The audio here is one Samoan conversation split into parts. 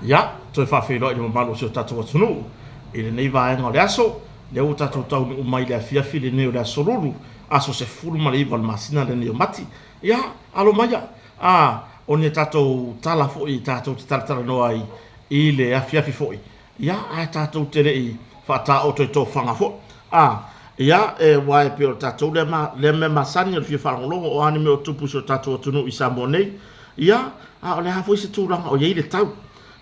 Ia, toe faafeiloai i le mamalu o si o tatou atunuu i lenei vaega o le aso, lea ua tatou taunuu mai i le afiafi lenei o le aso Lulu, aso 19 o le masina lenei o Mati. Ia, alo maia, a, o ni a tatou tala foi tatou te talatalanoa ai i le afiafi foi, ia, ae tatou te le i faataoto i tofaga foi. A, ia, e, aua e pei o le tatou lea, ma, lea mea masani o le fia faalogologo o a ni mea o tupu i si o tatou atunuu i Samoa nei, ia, a o le a foi se tulaga o i ai le tau.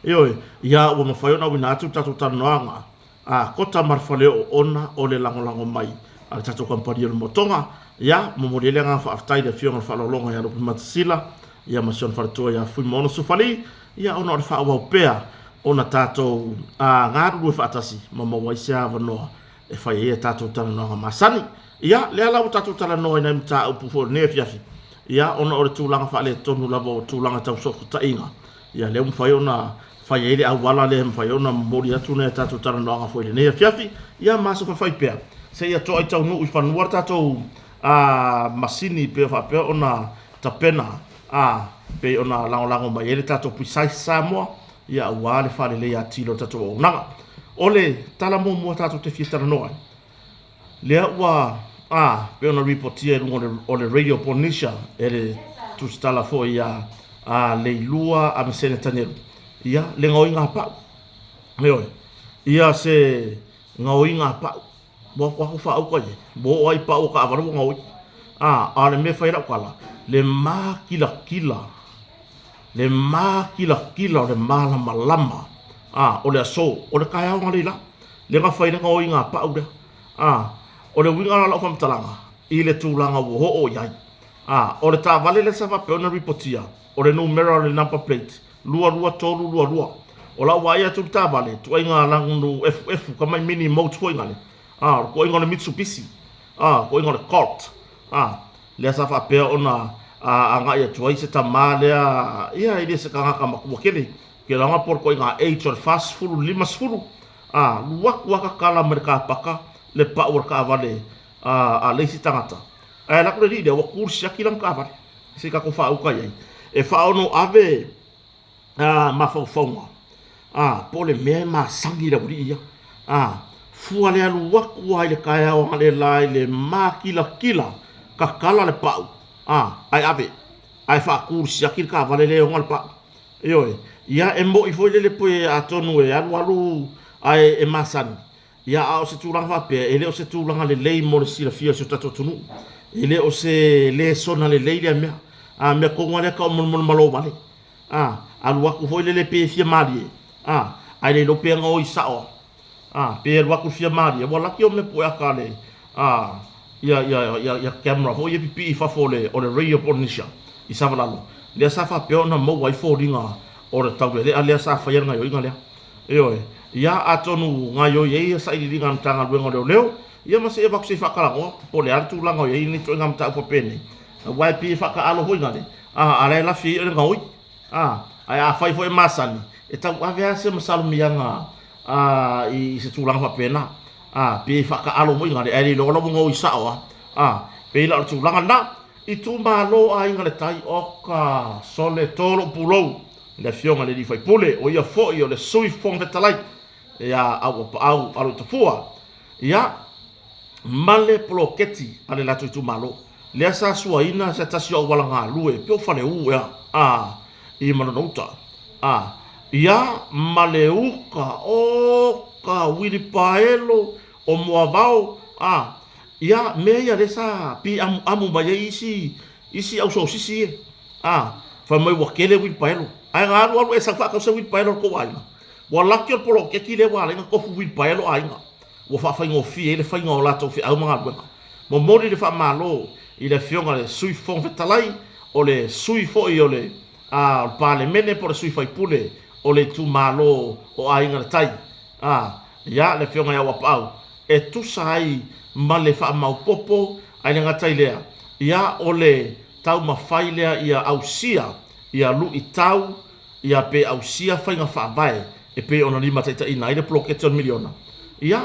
Ioe, ia, ua mafai ona auina atu le tatou talanoaga a Kota ma le Faleoo ona o le lagolago mai a le tatou kamupani o le Motoga. Ia, momoli ai le agaga faafetai i le Afioga i le Faaaloaloga ia Lupe Matasila, ia ma si ona faletua ia Fuimaono Sufali, ia ona o le faaauau pea ona tatou galulue faatasi ma maua ai se avanoa e fai ai a tatou talanoaga masani. Ia, lea la ua tatou talanoa i nai mataupu foi o lenei afiafi, ia ona o le tulaga faaletonu lava o tulaga tau soofutaiga, ia lea ua mafai ona fai ai le auala lea e mafai ona momoli atu nai a tatou talanoaga foi i lenei afiafi, ia ma aso faifai pea seia to'a i taunuu i fanua le tatou masini pei faapea ona tapena a pei ona lagolago mai ai le tatou Precise Samoa, ia aua le faaleleia atili o le tatou auaunaga. O le tala muamua tatou te fia talanoa ai, lea ua a pei ona ripotia i luga o le Radio Polynesia e le tusitala foi ia a Leilua Amesene Tanielu, ia le gaoiga a pau. Ioe, ia se gaoiga a pau. Ua aku faauka i ai, ua oo lava i pau o taavale ua gaoi. A, a o le mea e fai ai lau tala, le makilatila, le makilatila o le malamalama a, o le aso, o le taeao analeila, lea na fai ai le gaoiga a pau lea. A, o le uiga la o lau faamatalaga, i le tulaga ua oo i ai. A, o le taavale lea sa faapea ona ripotia, o le numera o le number plate, 22322. O lau vaai atu i le taavale, ituaiga lanu efuefu, tamai mini moat foi nale, a, o le tuuaiga o le Mitsubishi, a, tuuaiga o le Colt, a, lea sa faapea ona agai atu ai se tama lea, ia, e le se tagata matua tele, ou te iloa po o le ituaiga age o le 40 i le 50, a, alu atu lava tatala mai le kapaka le pau o le taavale a le isi tagata, ae alu atu le alii lea ua tu i le siaki lana taavale. Se i tatou faauka i ai e faaono ave mafaufauga a, po o le mea e masani i le aualii ia a, fua le alu atu lava i le taeao analeila i le makilatila, tatala le pau a, ae ave ae faatu i le siaki le taavale lea e ona le pau. Ioe, ia e moni foi lele pe atonu e alualu ae e masani. Ia, a o se tulaga faapea, e le o se tulaga lelei mo le silafia o si o tatou atunuu. E le o se lesona lelei lea mea. A mea tonu lava lea tau o molemolemalo vale. A, alu atu foi lele pei e fia malie, a, ae le iloa pe gaoi sao lava. A, pe alu atu fia malie, ua laki o mea pueata a le, a, ia, ia, ia, ia camera foi ia pipii i fafo o le, o le Radio Polynesia i Savalalo, lea sa faapea ona maua ai foliga o le taulelea lea sa faia le gaioiga lea. Ioe. Ia, atonu gaioi ai ia sailiiliga a Matagaluega o Leoleo, ia ma se i avatu se i faatalanoa, po o le a le tulaga o i ai lenei ituaiga mataupu faapenei, aua e pei e faataaalo foi nale, a, a la e lafi ai o le gaoi, a, ae afai foi e masani, e tauave lava se masalomiaga, a, i se tulaga faapena, a, pei e faataaalo foi nale, ae le iloa la ua gaoi sao lava, a, pei la o le tulaga lena. Itumalo Aiga i le Tai, oka, sole, to lou pulou. le Afioga i le sui usufono, o ia foi o le Sui Fofoga Fetalai ia Auapaau Aloitafua, ia, ma le poloketi a le latou itumalo, lea sa suaina se tasi o auala galue po o Faleu ea, a, i Manonouta, a, ia, ma le uka, o ka uilipaelo o Moavao, a, ia, mea ia lea sa piamuamu mai ai isi, isi au sosisi ia. A, fai mai ua tele uilipaelo. Ae na alu alu e sau faatau se uilipaelo a le tou aiga. Ua laki o le poloketi lea ua ala ai ona tofu uilipaelo aiga. Ua faafaigofie ai le faiga o latou feau ma galuega. Momoli le faamalo i le Afioga i le Sui Fofoga Fetalai, o le sui foi o le a, o le Palemene po o le sui faipule o le itumalo o Aiga i le Tai, a, ia, le Afioga ia Auapaau, e tusa ai ma le faamaopopo, ae le gata i lea, ia, o le taumafai lea ia ausia ia luitau ia pe ausia faiga faavae e pei ona limataitaiina ai le poloketi o le miliona, ia,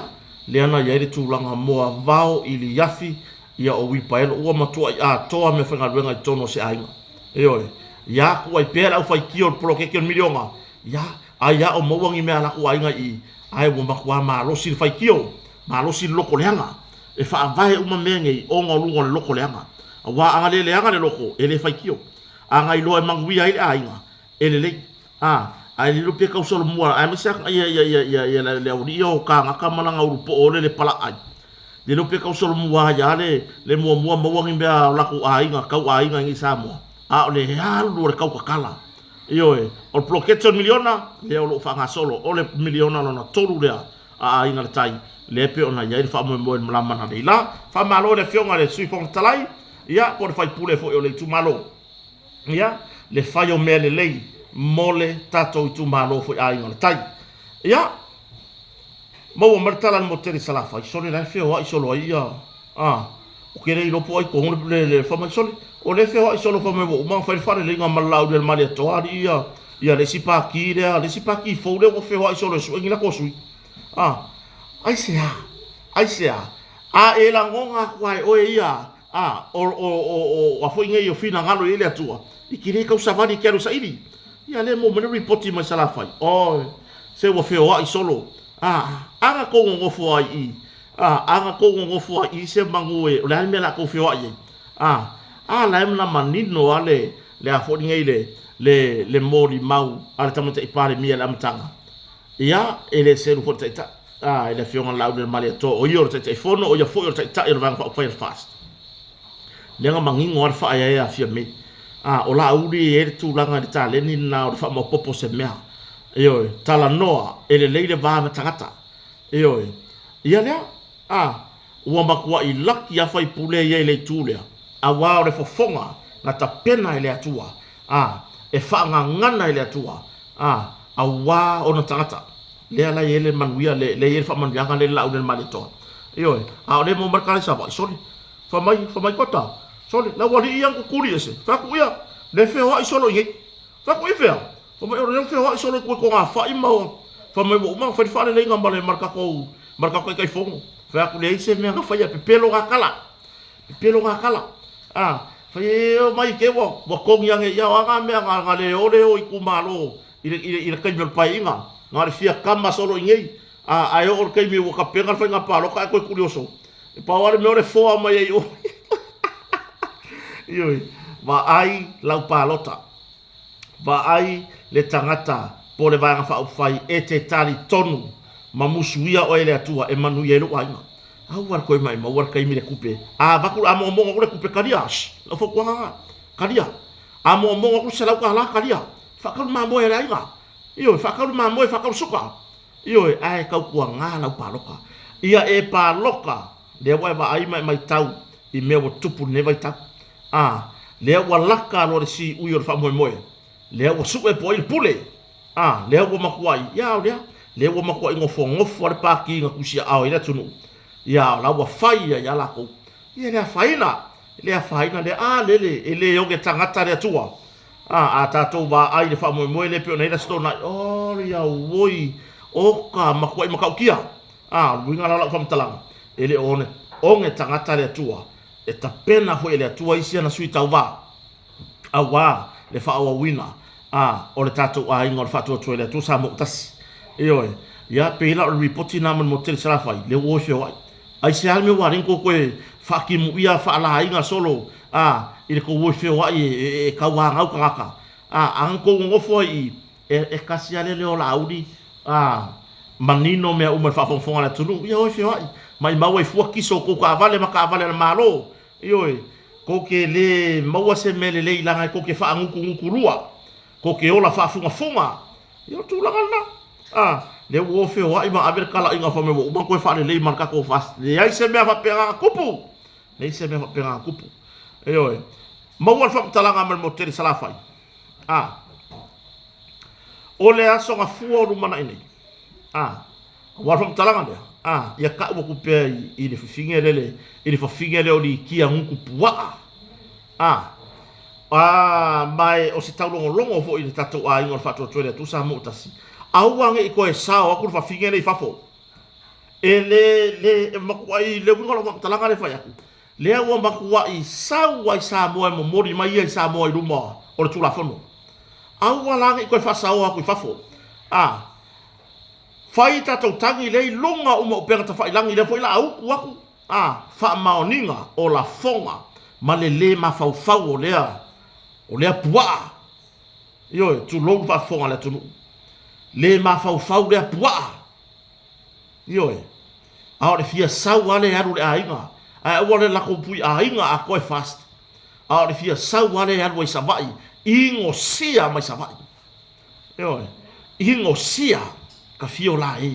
lea na i ai le tulaga moavao iliafi ia o uipaelo ua matuai atoa meafaigaluega i totonu o se aiga. Ioe, ia atu ai pea le aufaitio o le poloketi o le miliona. Ia, ai lava o maua ni mea a latou aiga i i, ae ua matua malosi le faitio, malosi le loto leaga. E faavae uma mea nei ona o luga o le loto leaga. Aua ana le leaga le loto, e le faitio. Ana iloa e manuia ai le aiga, e lelei. A, ae lilo pe tau solomua, aemaise lava ia, ia, ia, ia, ia le aualii ia o kānaka ma lana ulu poo le le palaai. Lilo pe tau solomua ai lava le, le muamua maua ni mea a o latou aiga, tau aiga i nei Samoa, a o le alu o le tautatala. Ioe, o le poloketi o le miliona, lea o lo o faagasolo, o le miliona lona tolu lea a Aiga i le Tai, lea e pei ona i ai le faamoemoe i le malama nanei la. Faamalo i le Afioga i le Sui Fofoga Fetalai, ia, po o le sui usufono foi o le itumalo, ia, le fai o mea lelei mo le tatou itumalo foi Aiga i le Tai. Ia, maua mai le tala a le motu tele i Salafai, sole la e feoai solo ai ia, a, ou te le iloa po o ai tonu le, le, fai mai, sole, o lea e feoai solo fai mai ua uma ona fai le faaleleiga ma le Laaulialemalietoa alii ia, ia le isi pati lea, le isi pati fou lea ua feoai solo e sue ni latou sui. A, aisea? Aisea? A e lagona atu lava e oe ia, a, o, o, o, o, a foi nei o finagalo i ai le Atua, e te le tausavali e te alu e saili. Ia lea e maua mai le ripoti mai Salafai, oi, se ua feoai solo. A, a na tou nonofo ai i, a, a na tou nonofo ai i se manu e, o le a le mea o le a tou feoai ai? A, a la e na manino lava le, le a foi nei le, le, le molimau a le Tamaitai Palemia i le amataga. Ia, e le selu foi le Taitai, a, i le Afioga i le Laaulialemalietoa, o ia o le Taitaifono, o ia foi o le Taitai o le Vaega Faaupufai a le FAST. Lea na manino lava le faaeaea a Fiame. A, o Laauli e i ai le tulaga i le taleni lena o le faamaopoopo o se mea. Ioe, talanoa, e lelei le va ma tagata. Ioe, ia lea, a, ua matuai laki a faipule ia i le itu lea, auā o le fofoga na tapena e le Atua, a, e faagagana e le Atua, a, auā ona tagata. Lea la e i ai le manuia, lea e i ai le faamanuiaga lea i le Laaulialemalietoa. Ioe, a o lea e maua mai le tala i Savaii, sole, fai mai, fai mai Kota, sole, le aualii ia na tutuli ese, fai atu ia, lea e feoai solo i nei. Fai atu i fea? Fai mai, o lea ua feoai solo i tua i Togafai ma fai mai ua uma ona fai le faaleleiga ma le ma le tatou ma le tatou Taitaifono. Fai atu, leai se mea na faia, pepelo gakala, pepelo gakala. A, fai e omai te ua ua togi ane ia, o a na mea na na le o le o itumalo i le i le i le taimi o le paeaiga, na o le fia kama solo i nei. A, ae oo i le taimi ua tapena le faiga palota ae toe tuli oso. E pau lava le mea o le foa mai ai i o. Ioe, vaai lau palota. Vaai le tagata po o le Vaega Faaupufai e te talitonu ma musuia oe e le Atua e manuia ai lou aiga. Aua le toe maimau'a le taimi le tupe. A avatu, a mogomogo atu le tupe, talia. Shh, lau fautuaga lena. Talia. A mogomogo atu le $100, talia. Faatau le mamoe a le aiga. Ioe, faatau le mamoe, faatau le suka. Ioe, ae tautuaga lau palota. Ia e palota, lea ua e vaai ma e matau i mea ua tutupu i lenei vaitau. A, lea ua laka loa le siui o le faamoemoe, lea ua sue po o ai le pule. A, lea ua matuai, ia o lea, lea ua matuai nofonofo lava le pati na tusiaao ai le atunuu. Ia, o la ua fai ai lava latou. Ia le afaina, le afaina lea, a lele, e le oge tagata le Atua. A, a tatou vaai i le faamoemoe lea e pei ona i ai le Aso Toonai, o ia oi, oka matuai matautia. A, o le uiga la o lau faamatalaga, e le o oge tagata le Atua, e tapena foi e le Atua isi ana sui tauva, auā le faaauauina a o le tatou aiga o le Faatuatua i le Atua Samoa ua tasi. Ioe. Ia, pei la o le ripoti lena ma le motu tele Salafai, lea ua o e feoai. Aisea le mea ua ala ai ona tou toe faatimuia faalaaiga solo a i le tou o e feoai e tauanau tagata? A, a na tou nonofo ai i i, e tasi lava le leo o Laauli a manino mea uma i le faafogafoga a le atunuu, ia o e feoai, maimau ai fua kiso o tou taavale ma taavale a le Malo. Ioe, tou te le maua se mea lelei leaga tou te faagutugutu lua, tou te ola faafugafuga. Ia o le tulaga lena. A, lea ua o feoai ma ave le talaiga fai mai ua uma ona toe faalelei ma le tatou FAST. Leai se mea faapena na tupu. Leai se mea faapena na tupu. Ioe. Maua le faamatalaga mai le motu tele i Salafai. A, o le aso gafua o lumanai nei. A, aua le faamatalaga lea, a, ia tau atu pea i le fafine lele, i le fafine lea o Litia gutu puaa. A, a, ma e o se taulogologo foi i le tatou aiga o le Faatuatua i le Atua Samoa ua tasi, aua ne i toe sao atu le fafine lea i fafo. E le, le, e matuai, le uiga o lau faamatalaga lea e fai atu, lea ua matuai sau ai Samoa e momoli mai ia i Samoa i luma o le Tulafono. Aua la ne i toe faasaoa atu i fafo. A, fai tatou tagi lea i luga uma o upega tafailagi, lea foi la a utu aku, a, faamaoniga o lafoga ma le lē mafaufau o lea, o lea puaa. Ioe, tulou le faafofoga a le atunuu. Le mafaufau lea puaa. Ioe. A o le fia sau lava lea e alu i le aiga, ae aua le latou pui aiga atoa e fast. A o le fia sau lava lea e alu ai i Savaii, inosia mai Savaii. Ioe. Inosia ka fio la e.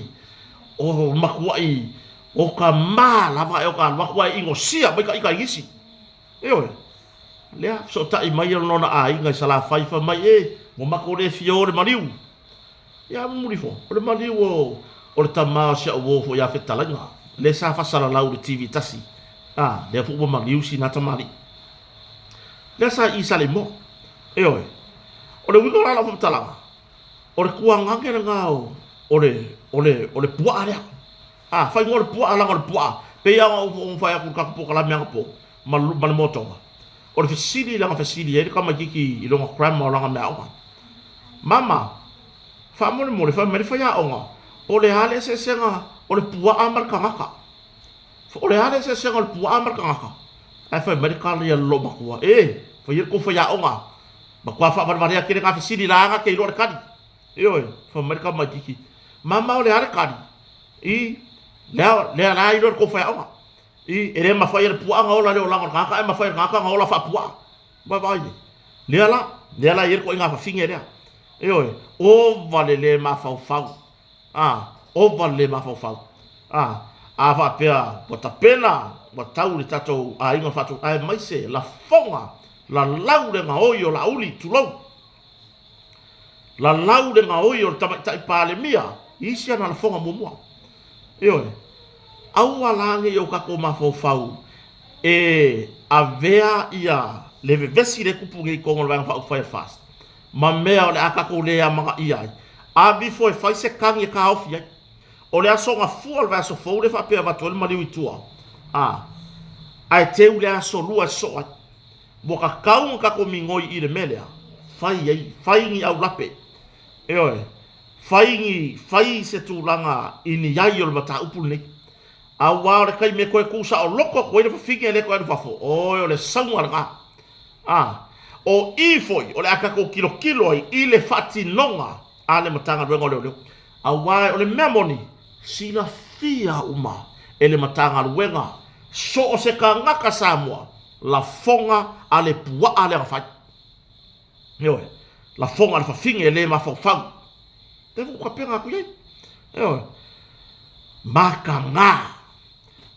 O matuai o ka ma lava e o ka alu atu ae inosia mai ta ita i nisi. Ioe. Lea, fesootai mai lona aiga i Salafai fai mai, E, ua matou le fia o i le maliu. Ia, mulimuli ifo, o le maliu o, o le tama o si au uo foi ia Fetalaiga, lea sa faasalalau i le TV tasi, a, lea foi ua maliu sina tamalii. Lea sa i i Saleimoa. Ioe. O le uiga o la lau faamatalaga, o le tuagage lena o, o le, o le, o le puaa lea. A, faaigoa le puaa leaga o le puaa, pei lava ona ou fai atu i le tatou polokalame anapo ma le motoga, o le fesili lea na fesili ai le tamaitiiti i lona grammar o lana meaaoga. Mama, faamolemole fai mai le faiaoga, o le a le eseesega o le puaa ma le tagata? O le a le eseesega o le puaa ma le tagata? Ae fai mai le tali a le loomatua, E, fai ia le tou faiaoga, matua faavalevalea tele na fesili la na te iloa le tali. Ioe, fai mai le tamaitiiti, Mama o le a le tali? I, lea, lea la iloa le tou faiaoga. I, e le mafai e le puaa ona ola i le olaga o le tagata, ae mafai e le tagata ona ola faapuaa. Vaavaai i ai. Lea la, lea la e i ai le ituaiga fafine lea. Ioe, ova le le mafaufau. A, ova le le mafaufau. A, a faapea ua tapena, ua tau i le tatou aiga faatu, aemaise lafoga, lalau le gaoi o Laauli, tulou. Lalau le gaoi o le Tamaitai Palemia i isi ana lafoga muamua. Ioe. Aua la ne i o tatou mafaufau e avea ia le vevesi lea e tupu nei i totonu o le Vaega Faaupufai a le FAST ma mea o le a tatou le amanaia ai. Ave ifo e fai se tagi e taofi ai. O le aso Gafua o le vaiaso fou lea faapea e avatu ai le maliu i tua, a, ae teu le aso lua e sosoo ai. Ua tatau ona tatou migoi i le mea lea, fai ai, fai ni aulape, ioe, fai ni, fai se tulaga i ni ai o le mataupu lenei. Aua o le taimi e toe tu saoloto atu ai le fafine e le toe alu i fafo, oi o le sauga lena. A, o i foi o le a tatou tilotilo ai i le faatinoga a le Matagaluega o Leoleo. Aua o le mea moni, silafia uma e le Matagaluega so o se tagata Samoa lafoga a le puaa lea na fai. Ioe, lafoga a le fafine e le mafaufau. Lea foi ua tapena atu i ai. Ioe, mataga,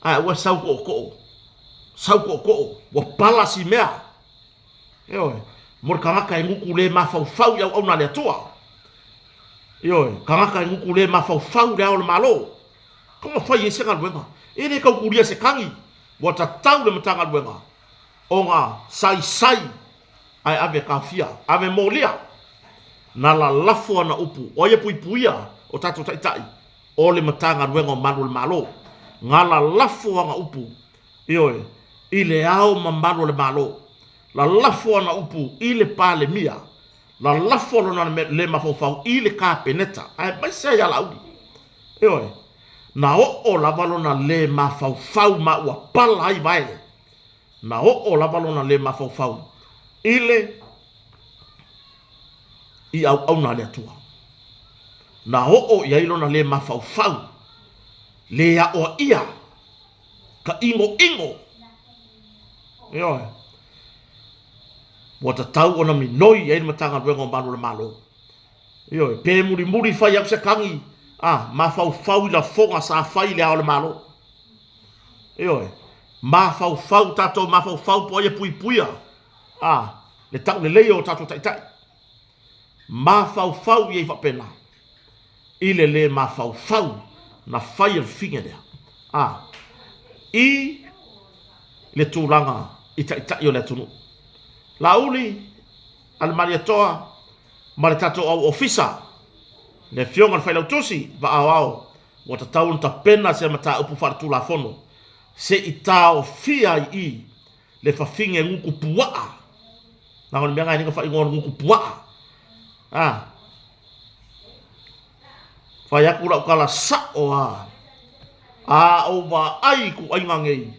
ae aua e sau tootoo, sau tootoo, ua pala si mea. Ioe, mo le tagata e gutu le mafaufau i auauna a le Atua. Ioe, tagata e gutu le mafaufau i le ao o le Malo. Kau ma fai ai se galuega. E le tau kulia se tagi, ua tatau le Matagaluega ona saisai ae ave taofia, ave molia. Na lalafo ana upu, o ai e puipuia o tatou taitai? O le Matagaluega o Malu o le Malo. Na lalafo ana upu, ioe, i le ao mamalu o le Malo. Lalafo ana upu i le Palemia. Lalafo lona le mafaufau i le Kapeneta, aemaise ai ia Laauli. Ioe, na oo lava lona le mafaufau ma ua pala ai vae. Na oo lava lona le mafaufau i le i auauna a le Atua. Na oo i ai lona le mafaufau, le aoaia ka ʻinoʻino. Ioe. Ua tatau ona minoi i ai le Matagaluega o Malu o le Malo. Ioe, pe mulimuli fai atu se tagi, a, mafaufau i lafoga sa fai i le Ao o le Malo. Ioe, mafaufau tatou mafaufau po o ai e puipuia, a, le tauleleia o tatou taitai. Mafaufau i ai faapena i le le mafaufau na fai e le fafine lea, a, i le tulaga i taitai o le atunuu. Laauli a le Malietoa ma le tatou au ofisa, le Afioga i le Failautusi Vaaoao, ua tatau ona tapena se mataupu faaletulafono se i taofia ai i le fafine gutu puaa. Leaga o le mea lena e ala ai ona faaigoa o le gutu puaa. A. Fai atu lau tala sa'o a, a ou vaai i ituaiga nei,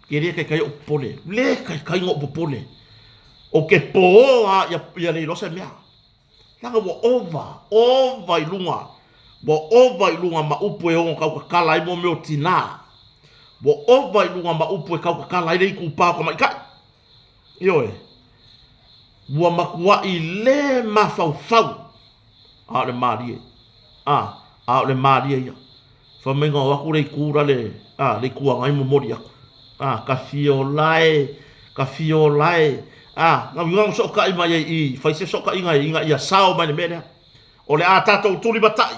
ke le taitai ou popole, le taitai ona ou popole. Ou te pō a ia, ia le iloa se mea. Leaga ua ova, ova i luga, ua ova i luga ma upu e ono tautatala ai mo mea o tinā. Ua ova i luga ma upu e tautatala ai le itupa o tamaitai. Ioe. Ua matuai le mafaufau, a o le malie, a, a o le malie ia. Fai mai na o atu le itu la le, a, le Itu Agai momoli atu, a, ka fia ola e, ka fia ola e, a, na uiga na fesootai mai ai i i, fai se fesootaiga ina ia sao mai le mea lea. O le a tatou tulimatai,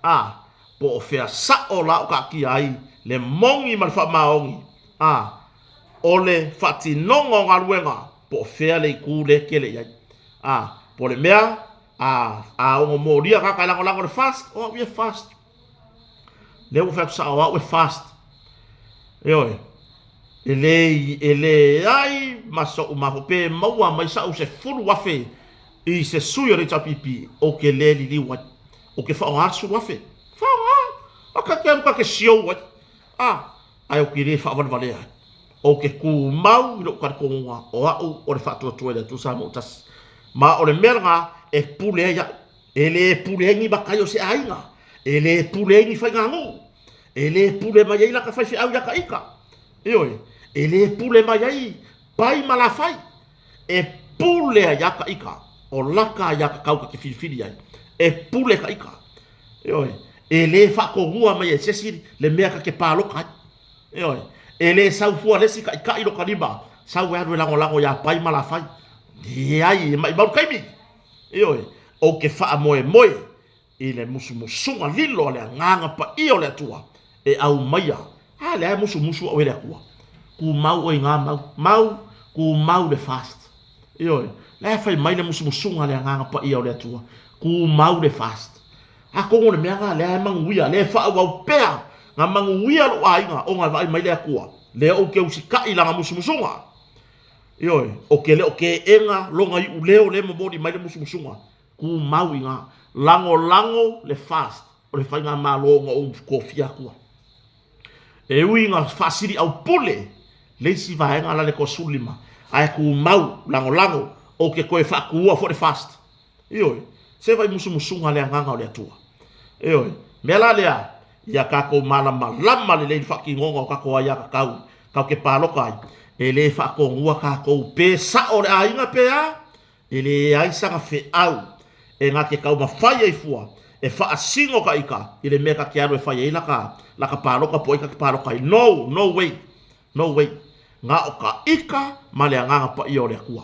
a, po o fea sao la o taatia ai le moni ma le faamaoni, a, o le faatinoga o galuega, po o fea le itu lea e tele i ai. A, po o le mea, a, a ono molia tagata e lagolago i le FAST, o au ia e FAST. Lea ua fai atu sao, o au e FAST. Ioe, e le, e leai ma so'u mafaufau, pe maua mai sa'u 10,000 i se sui o le HRPP, ou te le liliu ai. Ou te faaaoga le 10,000. Faaaoga! A ta te alu ta te siou ai. A, ae ou te le faavalevalea ai. Ou te tumau i lou talitonuga o au o le Faatuatua i le Atua Samoa ua Tasi. Ma o le mea lena e pule ai au. E le pule ai ni matai o se aiga, e le pule ai ni faiganuu, e le pule mai ai lata faifeau ia ta ita. Ioe, e le pule mai ai Pai ma Lafai. E pule ai lava ta ita, o lata aiatatau ta te filifili ai. E pule ta ita. Ioe, e le faatonua mai e se isi le mea ta te palota ai. Ioe, e le sau fua le isi taitai lota lima, sau e alu e lagolago iā Pai ma Lafai. Leai, e maimau le taimi. Ioe, ou te faamoemoe i le musumusuga lilo a le Agaga Paia o le Atua e aumaia. A lea e musumusu au e le Atua. Tumau oe i ngā mau. Mau, tumau le fast. Ioe, la e fai mai le musumusuga a le Agaga Paia o le Atua. Tumau le fast. Atonu o le mea ngā lea e manuia, lea e faaauau pea ngā manuia lou aiga ona e vaai mai le Atua, lea ou te usitai i lana musumusuga. Ioe, ou te le o teena lona iuleo lea e momoli mai le musumusuga. Tumau i ngā. Lagolago le fast o le faigamalo na ou tofia atua. E ui ina faasiliaupule le isi vaega la le 35, ae tumau, lagolago, ou te toe faatuua foi le fast. Ioe, se vai musumusuga le agaga o le Atua. Ioe, mea la lea, ia tatou malamalama lelei i le faatinoga o tatou aiatatau tatou te palota ai, e le faatonua tatou pe sao le aiga pe a, E leai sana feau e na te taumafai ai fua e faasino ka ita i le mea ta te alu e fai ai laka, laka palota po o ai ta te palota ai. No! No way! No way! Na o ka ita ma le Agaga Paia o le Atua.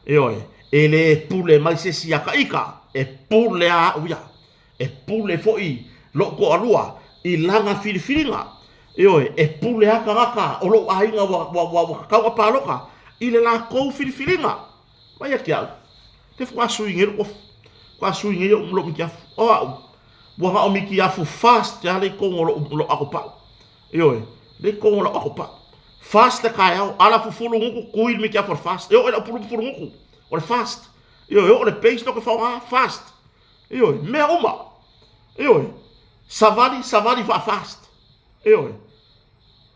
Ioe, e le pule mai se isi iā ka ita, e pule a au ia. E pule foi lou toalua i lana filifiliga. Ioe, e pule a tagata o lou aiga ua, ua, ua, ua tatau ona palota i le latou filifiliga. Mai ia te au, te faatoa sui nei lou ofu, faatoa sui nei lou mitiafu. O au, ua na o mitiafu fast lava le i totonu o lou atopau. Ioe, le i totonu o lau atopau. Fast le taeao, ala fufulu gutu, tui le mitiafu o le fast. E oo i lau pulu fufulu gutu, o le fast. Ioe, e oo i le paste ou te faaaoga, fast. Ioe, mea uma. Ioe, savali, savali faa-fast. Ioe.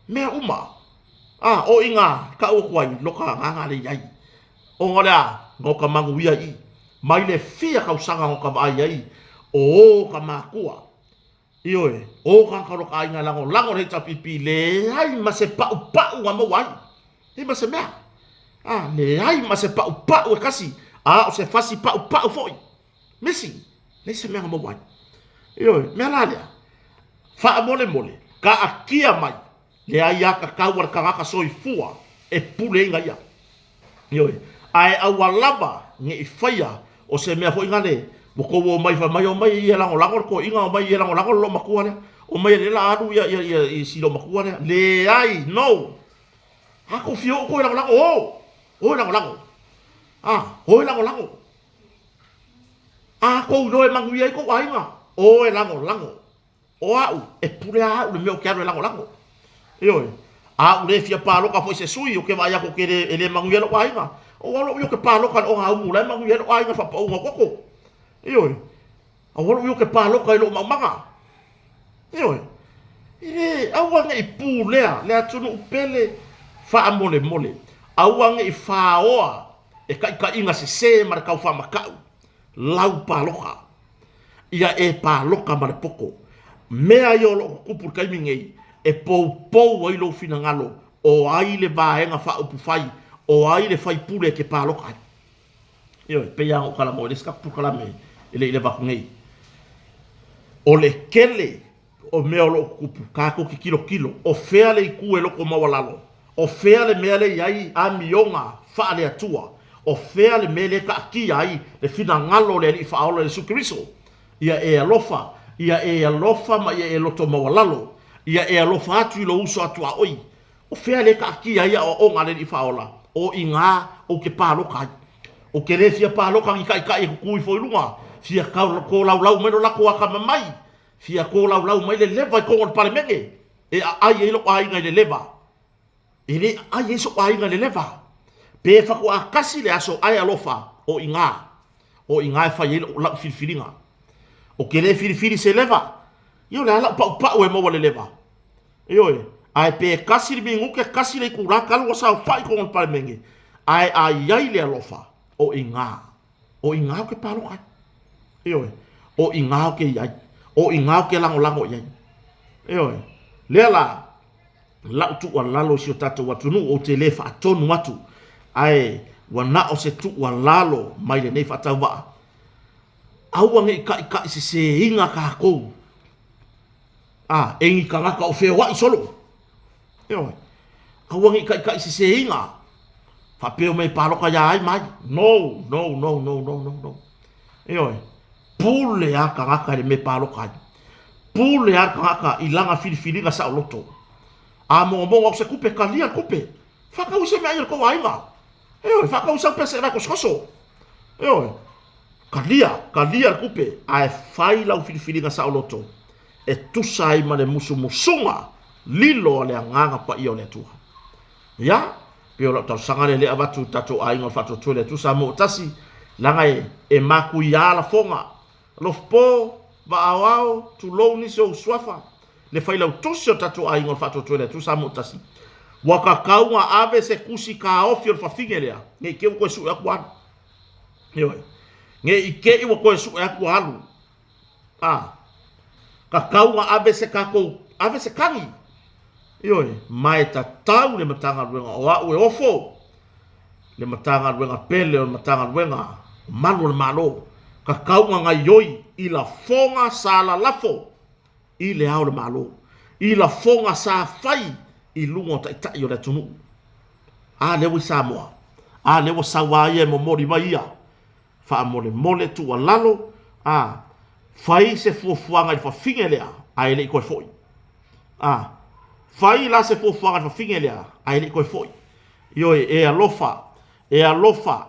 Mea uma. A, o i ngā, kau atu ai, loka agaga le i ai. Ona o le a, no ka manuia i, mai le fia tausaga no ka vaai ai, o o ka makua. Ioe, o tagata o loka aiga e lagolago le HRPP, leai ma se paupau na maua ai. Leai ma se mea. A, leai ma se paupau e kasi, a o se fasi paupau foi. Misi, leai se mea na maua ai. Ioe, mea la lea, faamolemole, taatia mai le aiatatau a le tagata soifua e puleina ia. Ioe, ae aua lava ne i faia o se mea foi nale ua tou omai fai mai, omai ia lagolago le toeaina, omai ia lagolago le loomatua lea, omai lea la alu ia, ia, ia, i si loomatua lea. Leai, no! A tou fia oo tou e lagolago, o! O e lagolago. A, o e lagolago. A tou iloa e manuia ai kou aiga, o e lagolago. O au, e pule a au le mea ou te alu e lagolago. Ioe, a ou le fia palota foi i se sui, ou te vaai atu ou te le, e le manuia lou aiga. Ou alu au ia ou te palota i le ogaumu la e manuia ai lou aiga i le faapauga o toto. Ioe, aua lou ia ou te palota i lou maumaga. Ioe. E le, aua ne i pulea le atunuu pele faamolemole. Aua ne i faoa e taitaiga sese ma le taufaamatau lau paloka. Ia e paloka ma le poto. Mea ia o lo o tutupu i le taimi nei, e poupou ai lou finagalo, o ai le Vaega Faaupufai, o ai le faipule e te paloka ai. Ioe, pei lava ona ou talanoa i le isi tatou polokalame e le i leva atu nei. O le tele o mea o lo o tutupu, tatou te tilotilo, o fea le itu e loto maualalo, o fea le mea lea e i ai amioga faale-Atua, o fea le mea lea e taatia ai le finagalo o le Alii Faaola Iesu Keriso. Ia e alofa, ia e alofa ma ia e loto maualalo, ia e alofa atu i lou uso a tuaoi. O fea lea e taatia ai aoaoga a le Alii Faaola? O i ina ou te palota ai. Ou te le fia palota ni taitai e tutu ifo i luga, fia tolaulau mai lo latou atamamai, fia tolaulau mai le leva i totonu o le Palemene e aai ai lou aiga i le leva. E le aai ai sou aiga i le leva. Pe faatoa tasi le aso ae alofa, o i ina, o i ina e fai ai lau filifiliga. Ou te le filifili se leva, ia o le a lau paupau e maua i le leva. Ioe, ae pe tasi le minute, tasi le itula talu ua saofai i totonu o le Palemene, ae a i ai le alofa, o i ina, o i ina ou te palota ai. Ioe, o i ina ou te i ai, o i ina ou te lagolago i ai. Ioe, lea la, lau tuualalo i si o tatou atunuu, ou te le faatonu atu, ae ua na o se tuualalo mai lenei faatauvaa, aua ne i taitaiseseina tatou A, e ni tagata o feoai solo. Ioe. Aua ne i taitaiseseina faapea omai e palota ia ai ma ai. No, no, no, no, no, no, no. Ioe. Pule a tagata i le mea e palota ai. Pule a tagata i lana filifiliga saoloto. A mogomogo atu se tupe, talia le tupe. Faatau i se meaai a le tou aiga. Ioe, faatau i sau pese e vaetosotoso. Ioe. Talia, talia le tupe, ae fai lau filifiliga saoloto e tusa ai ma le musumusuga lilo a le Agaga Paia o le Atua. Ia, pei o lau talosaga lea lea avatu i tatou aiga o le Faatuatua i le Atua Samoa ua tasi, leaga e, e matuia lafoga, alofapo, vaaoao, tulou nisi o ou suafa, le failautusi o le tatou aiga o le Faatuatua i le Atua Samoa ua tasi, ua tatau ona ave se tusi taofi o le fafine lea, ne i te i ua toe sue atu ua alu. Ioe. Ne i te i ua toe sue atu ua alu. A, tatau ona ave se tatou, ave se tagi. Ioe, ma e tatau le Matagaluega o au e ofo, le Matagaluega pele o le Matagaluega o Malu o le Malo, tatau ona gaioi i lafoga sa lalafo i le Ao o le Malo, i lafoga sa fai i luga o taitai o le atunuu. A lea ua i Samoa, a lea ua sau a ia e momoli mai ia. Faamolemole tuualalo, a, fai se fuafuaga i le fafine lea ae le i toe foi. A, fai la se fuafuaga i le fafine lea ae le i toe foi. Ioe, e alofa, e alofa,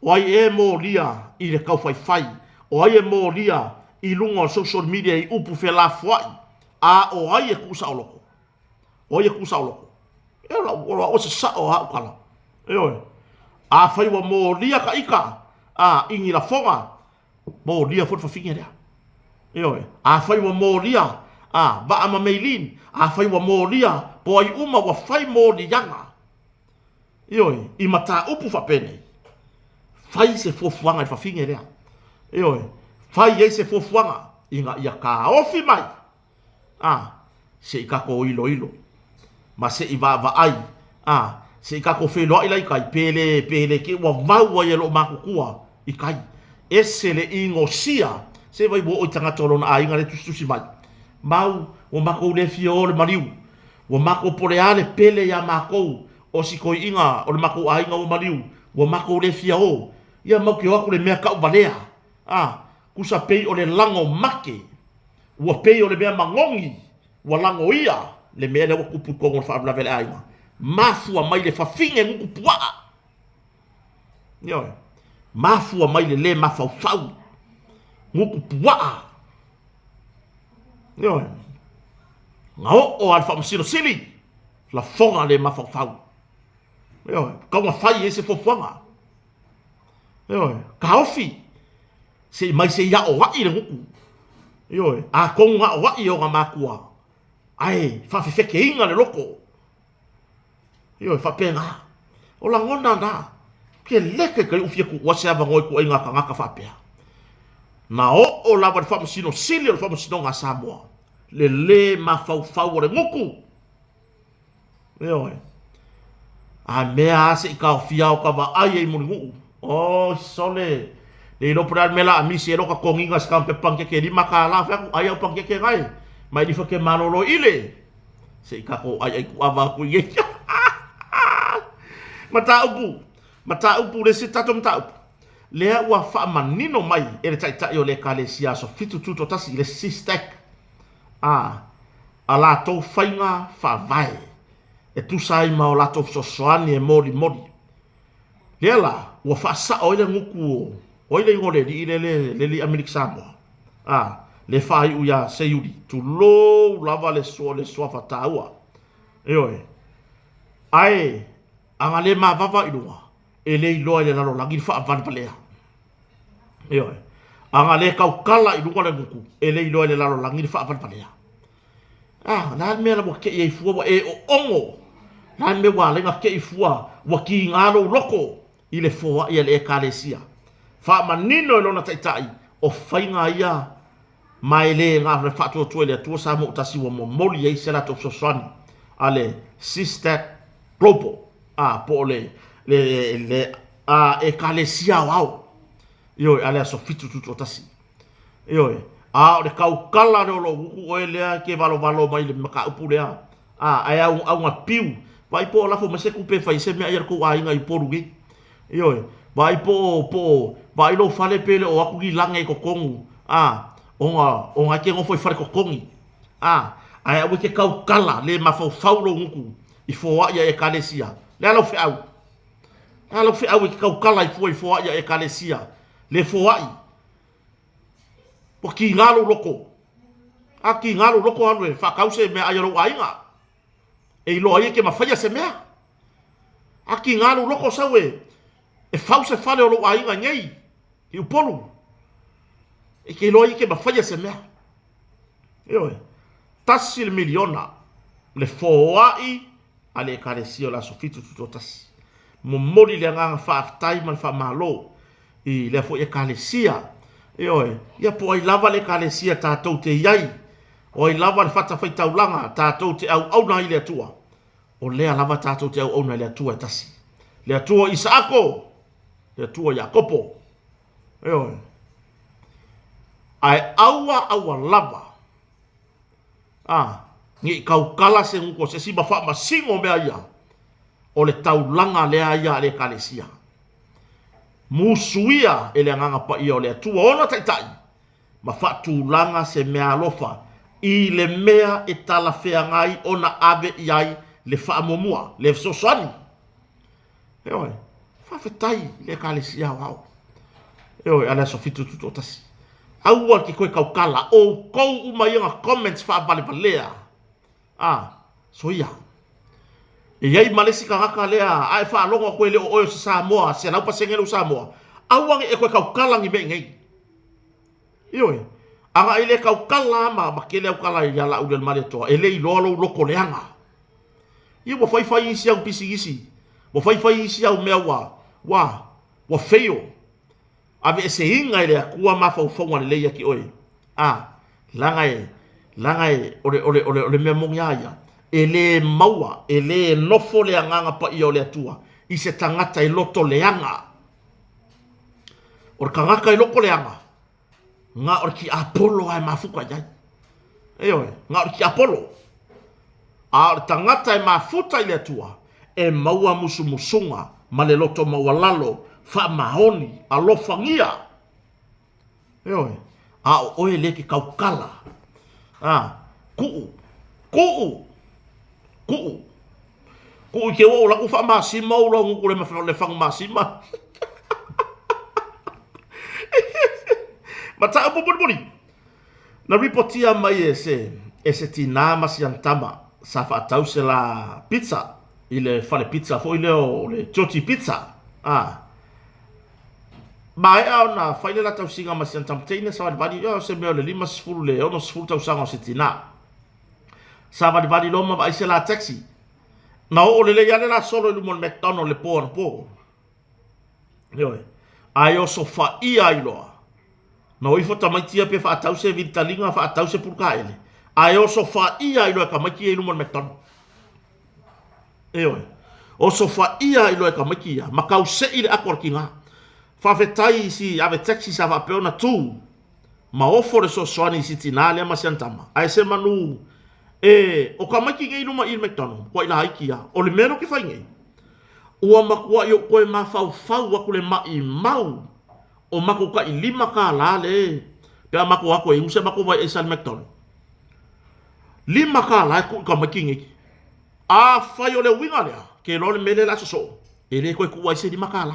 o ai ea e molia i le taufaifai, o ai e molia i luga o le social media i upu felafoai, a o ai e tuusaoloto? O ai e tuusaoloto? E o lau, o au se sao a au tala. Ioe. Afai ua molia ka ita, a, i ni lafoga, molia foi le fafine lea. Ioe. Afai ua molia, a, Vaa ma Maylene, afai ua molia, po ai uma ua fai moliaga, ioe, i mataupu faapenei, fai se fuafuaga i le fafine lea. Ioe. Fai ai se fuafuaga ina ia taofi mai a, se i tatou iloilo, ma se i vaavaai, a, se i tatou feiloai la i tai, pe le, pe le te i ua vau ai e loo matutua i tai. Ese le inosia, se vai ua oo i tagata o lona aiga le tusitusi mai. Mau, ua matou le fia o le maliu, ua matou po o le a le pele ia matou o si toeaina o le matou aiga ua maliu, ua matou le fia o. Ia mau te o atu le mea tauvalea, a, tusa pei o le lago make. Ua pei o le mea magogi ua lagoia le mea lea ua tupu i totonu o le faalavelave a le aiga. Mafua mai le fafine gutu puaa. Ioe. Mafua mai le le mafaufau. Gutu puaa. Ioe. Na oo lava le Faamasino Sili, lafoga le mafaufau. Ioe. Tau na fai ai se fuafuaga. Ioe. Taofi. Se i mai se i aoai le gutu. Ioe, atonu na aoai e ona matua. Ae faafefekeina le loto. Ioe, faapena. O lagona na, ke leke ka iu fia kuua se avanoa i ituaiga tagata faapea. Na oo lava i le Faamasino Sili o le Faamasinoga a Samoa, le lē mafaufau o le gutu. Ioe. A mea a se i taofia o ta vaai ai i Mulinuu. Oi sole, le iloa po o le a le mea o le a misi ai lota toniga i si tama pepa panikeke e $5. Fai atu, ai au panikeke na e, ma e lifo e te malolo i le. Se i tatou aiai tuava atu i nei. Mataupu, mataupu, le isi tatou mataupu, lea ua faamanino mai e le Taitai o le Ekalesia Aso Fitu Tutoatasi, le SISTEC, a, a latou faiga faavae e tusa ai ma o latou fesoasoani e molimoli. Lea la, ua faasao ai le gutu o, o ai le igoa o le alii lea, le alii Amerika Samoa? A, le faaiu ia Seiuli, tulou lava le sua, le suafa taua. Ioe. Ae, a na le mavava i luga, e le iloa e le lalolagi le faavalevalea. Ioe. A na le tautala i luga le gutu, e le iloa e le lalolagi le faavalevalea. A, o le a le mea la ua tei ai fua ua e oono? O le a le mea ua ala ai ona tei fua ua tiga lou loto i le foai a le Ekalesia? Faamanino e lona Taitai, o faiga ia ma e le na o le faatuatua i le Atua Samoa ua tasi ua momoli ai se latou fesoasoani a le Sistac Global, a, po o le, le, le a, Ekalesia Aoao, ioe, a le Aso Fitu Tutoatasi. Ioe, a o le tautala lea o lou utu oe lea e te valovalo mai i le mataupu lea, a, ae au, auga piu, vaai po o lafo mai se tupe e fai ai se meaai a le tou aiga i Upolu nei. Ioe, vaai po o, po o, vaai lou fale pe le o atu ni lage i totonu, a, ona, ona e te nofo i fale totogi, a, ae aua e te tautala le mafaufau lou gutu i foai a Ekalesia. Le a lau feau? Le a lau feau e te tautala ai fua i foai a Ekalesia? Le foai. Ua kiga lou loto. A kiga lou loto alu e faatau se meaai a lou aiga. E iloa ai e ke mafaia se mea. A kiga lou loto sau e e fau se fale o lou aiga nei i Upolu. E ke iloa ai e ke mafaia se mea. Ioe. $1 miliona le foai a le Ekalesia o le Aso Fitu Tutoatasi. Momoli le agaga faafetai ma le faamalo i lea foi Ekalesia. Ioe, ia po o ai lava le Ekalesia tatou te i ai, o ai lava le fatafaitaulaga tatou te auauna ai i le Atua, o lea lava tatou te auauna i le Atua e tasi. Le Atua o Isaako, le Atua o Iakopo. Ioe. Ae aua aua lava A, ne i tautala se gutu o se isi ma faamasino mea ia, o le taulaga lea ia a le Ekalesia. Musuia e le Agaga Paia o le Atua ona taitai ma faatulaga se meaalofa i le mea e talafeagai ona ave i ai le faamuamua, le fesoasoani. Ioe, faafetai i le Ekalesia Aoao. Ioe, a le Aso Fitu Tutoatasi. Aua ke koe tautala, outou uma ia na comments faavalevalea. A, soia. E i ai ma le isi tagata lea, a e faalogo atu e le o oe o se Samoa, 100% lou Samoa, aua ne i e koe tautala ni mea i nei. Ioe, a na e le tautala ma, ma tele au tala ia Laaulialemalietoa, e le iloa lou loto leaga. Ia ua fai fai isi au pisinisi, ua fai fai isi au mea ua, ua, ua fail. Aveeseina e le Atua mafaufauga lelei ia te oe. A, leaga e, leaga e, o le, o le, o le, o le mea moni a ia, e le maua, e le nofo le Agaga Paia o le Atua i se tagata e loto leaga. O le tagata e loto leaga, na o le tiapolo lava e mafuta i ai. Ioe, na o le tiapolo. A o le tagata e mafuta i le Atua, e maua musumusuga ma le loto maualalo, faamaoni, alofagia. Ioe, a o oe lea e te tautala. A, tuu, tuu, tuu. Tuu i te ua o latou faamasima ou lau gutu le fagu masima. Mataupu mulimuli. Na ripotia mai e se e se tinā ma siana tama sa faatau se la pizza i le fale pizza foi lea o le Georgie Pizza. A maea ona fai le la tausiga ma siana tama teine savalivali, ia o se mea o le 50 le 60 tausaga o se tinā. Savalivali loa ma vaai se la taxi. Na oo lelei lava le la solo i luma o le McDonald i le po anapo. Ioe. Ae osofaia ai loa. Na o ifo tamaiti ia pe faatau se vilitaliga, faatau se pulukaele, ae osofaia ai loa e tamaiti ia i luma o le McDonald. Ioe. Osofaia ai loa e tamaiti ia ma tausei le ato a le tina. Faafetai i si ave taxi sa faapea ona tu ma ofo le fesoasoani i si tina lea ma si ana tama. Ae semanu e o tamaiti nei i luma i i le McDonald, matuai laiti lava. O le mea lea ou te fai nei, ua matuai ou toe mafaufau atu le maimau o matou tai $5 le pe a matou o atu e inu se matou vai aisa i le McDonald. $5 e tuu i tamaiti nei. Afai o le uiga lea, ke iloa le mea lea o le a sosoo, e le toe tuua ai se $5.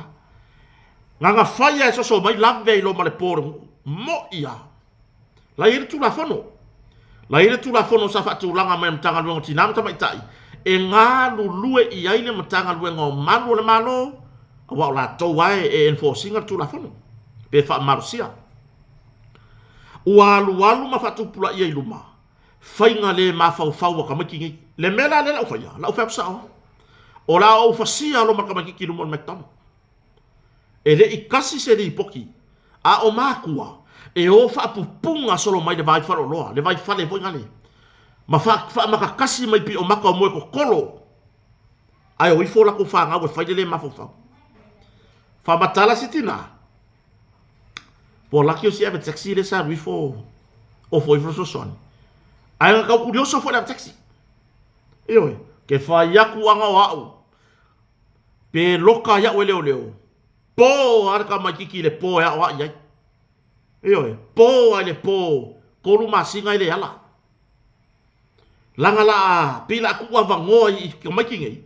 Na ona fai lava e soso mai lave ai loa ma le po o le gutu. Mo'i lava. La e i ai le Tulafono. La e i ai le Tulafono sa faatulaga mai e le Matagaluega o Tina ma Tamaitai e galulue i ai le Matagaluega o Malu o le Malo, aua o latou lava e enforce ina le Tulafono pe faamalosia. Ua alualu ma faatupulaia i luma faiga le mafaufau a tamaiti nei. Le mea la lea la ou faia, la ou fai atu sao lava, o le a ou fasia loa ma le tamaititi i luma o le McDonald. E le i kasi se lipoti, a o matua e o faapupuga solo mai le vai faleoloa, le vai fale foi nale, ma faamakakasi mai piomaka o moe totolo, ae o ifo latou fanau e fai le le mafaufau. Faamatala si tina, ua laki o si ave taxi lea sa alu ifo ofo ifo le fesoasoani, ae na tau tulioso foi le ave taxi. Ioe, ke fai atu ana o au, Pe loka ai au e leoleo, po lava le tamaititi i le po e aoai ai. Ioe, po lava i le po, tolu masina e le ala. Leaga la a, pei la a tuu avanoa i tamaiti nei,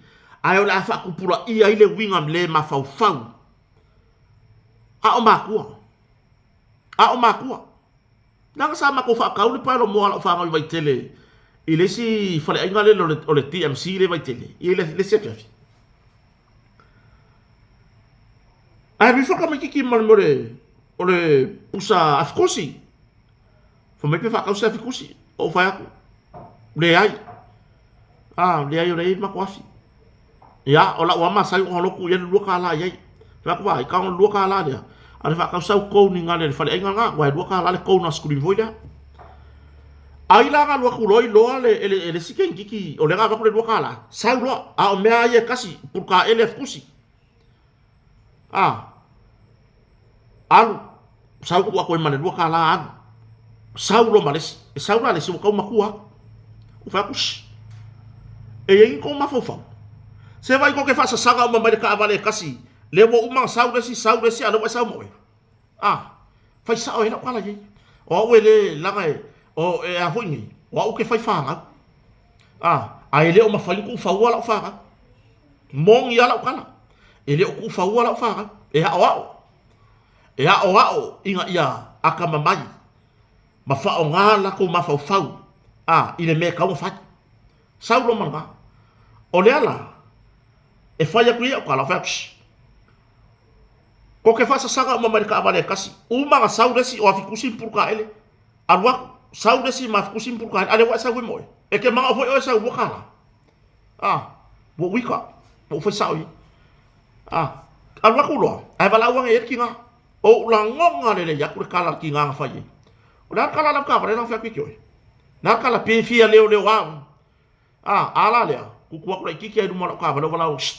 ae o le a faatupulaia ai le uiga le mafaufau. A o matua, a o matua. Leaga sa matou faatau le paelo moa a lau fanau i Vaitele i le isi faleaiga lele o le DMC lea i Vaitele i le isi afiafi. Ae alu ifo le tamaititi ma le mea o le pusa afikosi. Fai mai pe faatau se afikosi. Ou fai atu, leai. Ah, leai o lea e i ai le matou afi. Ia, o lau lava masani ona lotu i ai le $2 i ai. Fai atu, vaai, tau le $2 lea, a le faatau sau cone i gale i le faleaiga lena, aua e $2 le cone ice cream foi lea. Ai la na alu atu loa iloa le, e le, e le isi teimititi o lea na avatu le $2, sau loa, a o mea lava ia e tasi, pulukaele afikusi. A, alu, sau tuu atu ai ma le $2 alu. Sau loa ma le isi. E sau la le isi ua tau matua atu. Ou fai atu, shh, e i ai ni tou mafaufau? Se vaai tou te faasasaga uma mai le taavale e tasi, lea ua uma ona sau le isi, sau le isi, a o lea ua e sau ma oe. A, fai sao ai lau tala i ai. O au e le, leaga e, o, e a foi nei, o au ou te fai fanau. A, ae le o mafai ona tuufaua lau fanau. Moni lava lau tala, e le o tuufaua lau fanau, e aoao. E aoao ina ia atamamai ma faaaoga latou mafaufau a, i le mea e tatau ona fai. Sau loa ma lena. O lea la, e fai atu ia au tala, ou fai atu, shh, Ko te faasasaga uma mai le taavale e tasi, uma ona sau le isi o Afikusi ma Pulukaele, alu atu, sau le isi ma Afikusi ma Pulukaele, a lea ua e sau ai ma oe. E te manao foi oe e sau $2. A, ua ou ita, ua ou fai sao i ai. A, alu atu loa, ae valaau ane i ai le tina. Ou lagona lelei atu le tala a le tina na fai ai. O le a le tala a lau taavale la na fai atu ia te oe? O le a le tala pe fia leoleo a? A, a la lea, tutu atu laitiiti lava i luma o lau taavale ou valaau, Shh!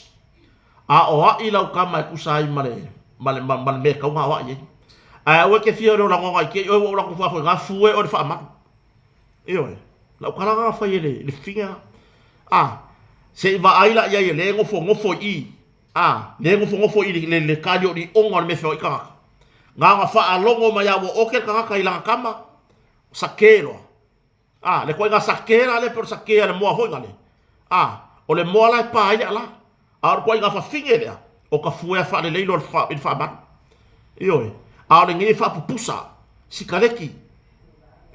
Aoai lau tama e tusa ai ma le, ma le, ma, ma le mea e tatau ona aoai ai. Ae aua e te fia o lagona i te i oe ua ou latou faafoe na fue oe le faamalu. Ioe, lau tala lena na fai e le, le fafine lena. A, se i vaai la i ai o lea e nofonofo i i, a, lea e nofonofo i i le, le, le taalioli'oga o le mea e feoai tagata. Na ona faalogo mai lava ua oke le tagata i lana tama, sake loa. A, le ituaiga sake la lea pe o le sake a le moa foi lale. A, o le moa la e pa ai le ala. A o le ituaiga fafine lea, o ka fuea faalelei loa i le faamalu. Ioe. A o lenei e faapupusa, sikaleki.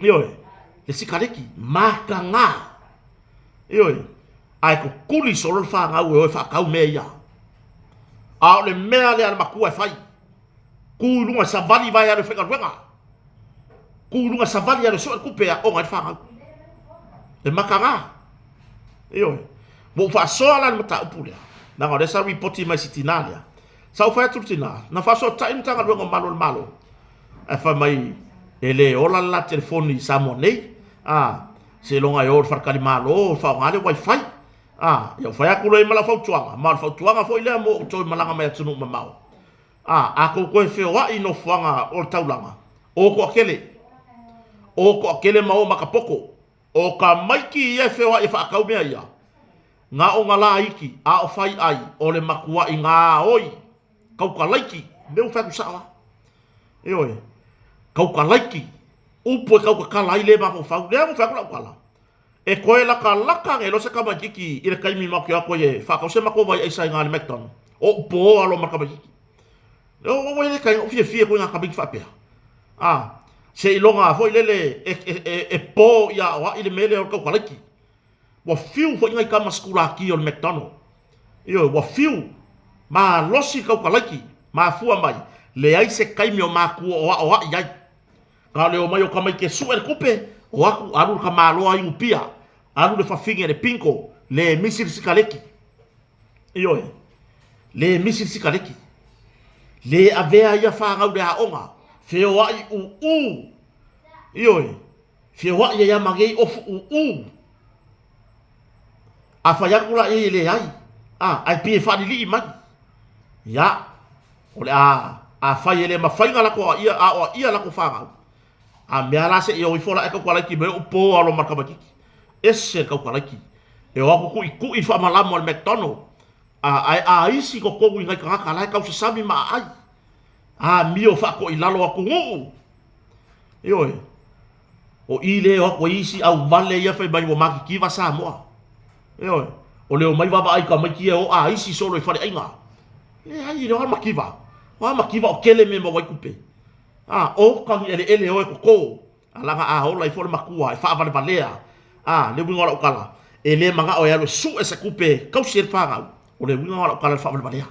Ioe. Le sikaleki, mataga. Ioe. Ae kukuli solo le fanau e o e faatau mea ia. A o le mea lea a le matua e fai, tu i luga savali vae alu e faigaluega. Tu i luga savali alu e sue le tupe e aoga ai le fanau. E mataga. Ioe. Ua ou faasoa la i le mataupu lea, leaga o lea sa ripoti mai i si tina lea. Sa ou fai atu i le tina, na faasoatai le Matagaluega o Malu o le Malo, ae fai mai e le ola le la telefoni i Samoa nei, a, seiloga e o i le faletalimalo e faaaoga le wifi. A, ia ou fai atu loa i ai ma lau fautuaga, ma o le fautuaga foi lea mo outou e malaga mai atunuu mamao, a, a tou toe feoai i nofoaga o le taulaga, o toatele, o toatele ma o makapoto. O tamaiti ia e feoai e faatau mea ia, na ona laiti, a o fai ai, o le matuai gaoi, tautalaiti, mea ua fai atu sao lava. Ioe, tautalaiti, upu e tautatala ai le mafaufau. Lea ua fai atu lau tala, e toe latalata ane loa se tamaititi i le taimi matou te o atu ai e faatau se matou vai aisa i ina i le McDonald, ou poa loa ma le tamaititi. Ua le taitai ona ou fiafia i ituaiga tamaiti faapea. A, seiloga foi lele e po ia aoai le mea lea o le tautalaiti. Ua fiu foi nai tama sikulaki o le McDonald. Ioe, ua fiu, malosi le tautalaiti, mafua mai, leai se taimi o matua o aoai ai. Na o le omai o tamaiti e sue le tupe, o atu alu le tamaloa inu pia, alu le fafine i le bingo, le misi le sikaleki. Ioe, le misi le sikaleki, le avea ia fanau i le aoga, feoai uu, ioe, feoai ai lava ma nei ofu uu. A fai atu la i ai e leai, a, ae pei e faalilii mai. Ia, o le a, afai e le mafai ona latou aoaia latou fanau, A mea la se i o ifo la e tautalaiti mai ou po alo ma le tamaititi. Ese le tautalaiti. E o atu tuitui faamalamo a le McDonald. A, ae aisi totonu i nai tagata la e tausasami ma aai. Amio faatoilalo atunuu. Ioe. O i lea e o atu ai isi auvale ia fai mai ua matitiva Samoa. Ioe. O le omai vaavaai i tamaiti ia e o aisi solo i faleaiga. Leai, e le o a mativa. O a mativa o tele mea e maua ai tupe. A, oka ni eleele o e toto, a laga a ola ifo le makua e faavalevalea. A, le uiga o lau tala, e le manao e alu e sue se tupe e tausi ai le fanau, o le uiga o lau tala e faavalevalea.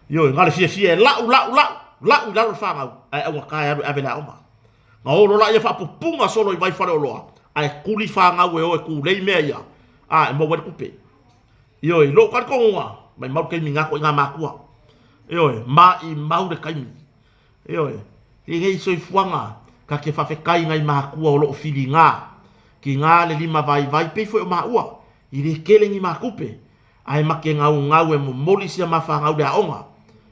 Ioe, na o le fiafia e lau, lau, lau, lau i lalo le fanau, ae augata e alu e ave i le aoga. Na olo lea faapupuga solo i vai faleoloa, ae tuli fanau e o e tulei mea ia, a, e maua ai le tupe. Ioe, i lou talitonuga, maimau le taimi i na ituaiga matua. Ioe, maimau le taimi. Ioe, lenei soifuaga ta te faafetai nai matua o loo filiga, tiga le lima vaivai pei foi o maua, i le tele ni matupe, ae ma te gaugau e momoli sia ma fanau le aoga.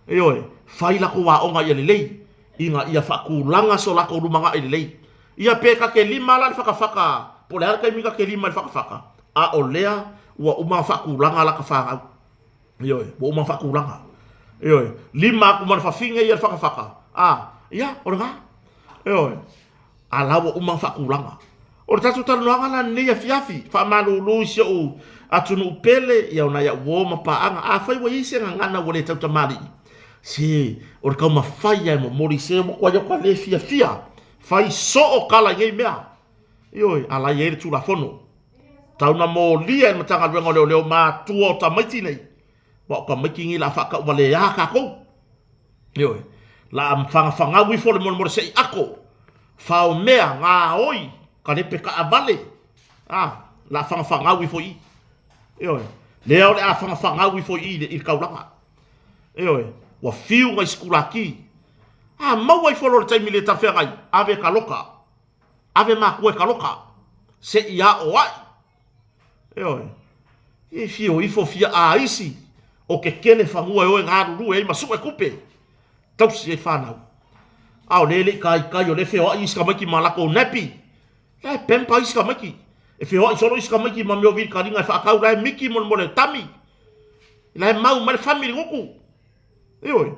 Ioe, fai latou aoga ia lelei, ina ia faatulaga so latou lumanai lelei. Ia pe ta te lima la le fatafata, po o le a le taimi ta te lima i le fatafata, a o lea ua uma ona faatulaga lata fanau. Ioe, ua uma faatulaga. Ioe, lima atu ma le fafine ia le fatafata, a, ia, o lena. Ioe, a la ua uma faatulaga. O le tatou talanoaga la lenei afiafi, faamalulu i si ou atunuu pele, ia o nai au uo ma paaga, afai ua i ai se gagana ua le tautamalii, se o le taumafai lava e momoli se ua matuai ou le fiafia, fai soo tala i nei mea. Ioe, a la e i ai le Tulafono. Tau na molia e le Matagaluega o Leoleo matua o tamaiti nei, aua o tamaiti nei la faatauvaleā tatou. Ioe, la fagafagau ifo le molemole sei ato, faomea, gaoi, kalepe taavale, a, la fagafagau ifo i i. Ioe, lea o le a fagafagau ifo i i i le taulaga. Ioe, ua fiu nai sikulaki. A maua ifo loa i le taimi le talafeagai, ave e taloka. Ave matua e taloka, se i aoai. Ioe. E fio ifo fia aisi o ke kele fanua e o e galulue ai ma sue tupe, tausi ai fanau. A o lea e le i taitai o lea e feoai isi tamaiti ma latou nappy. La e pamper isi tamaiti. E feoai solo isi tamaiti ma mea o vilitaliga e faatau la e miki molemole tami. La e mau mai le fami i le gutu. Ioe.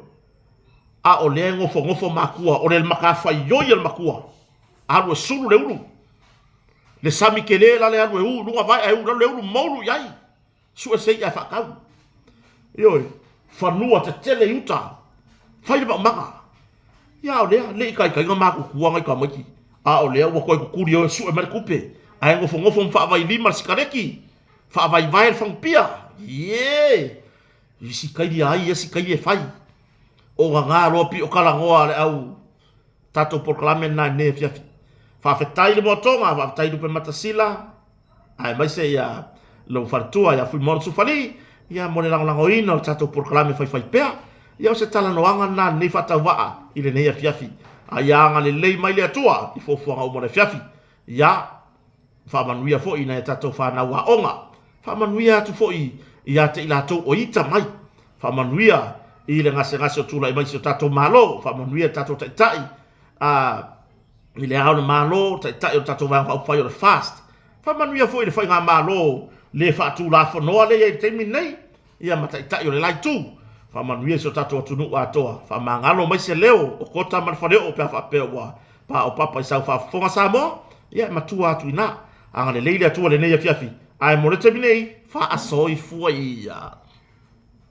A o lea e nofonofo matua, o le matafaioi a le matua, alu e sulu le ulu. Le sami tele la le alu e u i luga vae ae u i lalo le ulu moulu i ai. Sue se i'a e faatau. Ioe, fanua tetele i uta, fai le maumaga. Ia a o lea, le i taitaiga matutua nai tamaiti, a o lea ua toe tutuli e o e sue mai le tupe, ae nofonofo ma faavailima le sikaleki, faavaivae le fagupia. Ie! I si kaili a ai ia si kaili e fai. O gagā loa pio talanoa a le au tatou polokalame lena i lenei afiafi. Faafetai le moatoga, faafetai Lupematasila, aemaise ia lou faletua ia Fuimaono Sufali, ia mo le lagolagoina o le tatou polokalame faifaipea. Ia o se talanoaga lena a lenei faatauvaa i lenei afiafi. A ia agalelei mai le Atua i fuafuaga uma o le afiafi. Ia faamanuia foi i nai a tatou fanau aoga. Faamanuia atu foi ia te i latou o ita mai. Faamanuia i le gasegase o tulai mai i si o tatou Malo. Faamanuia i le tatou Taitai a i le Ao o le Malo, Taitai o le tatou Vaega Faaupufai o le FAST. Faamanuia foi i le Faigamalo le faatulafonoa lea e i ai i le taimi lenei, ia ma Taitai o le la Itu. Faamanuia i si o tatou atunuu atoa. Faamagalo mai se leo o Kota ma le Faleoo pe a faapea ua paopapa i sau faafofoga Samoa, ia e matua atu i ina. Agalelei le Atua i lenei afiafi, ae mo le taimi nei, faasoifua ia.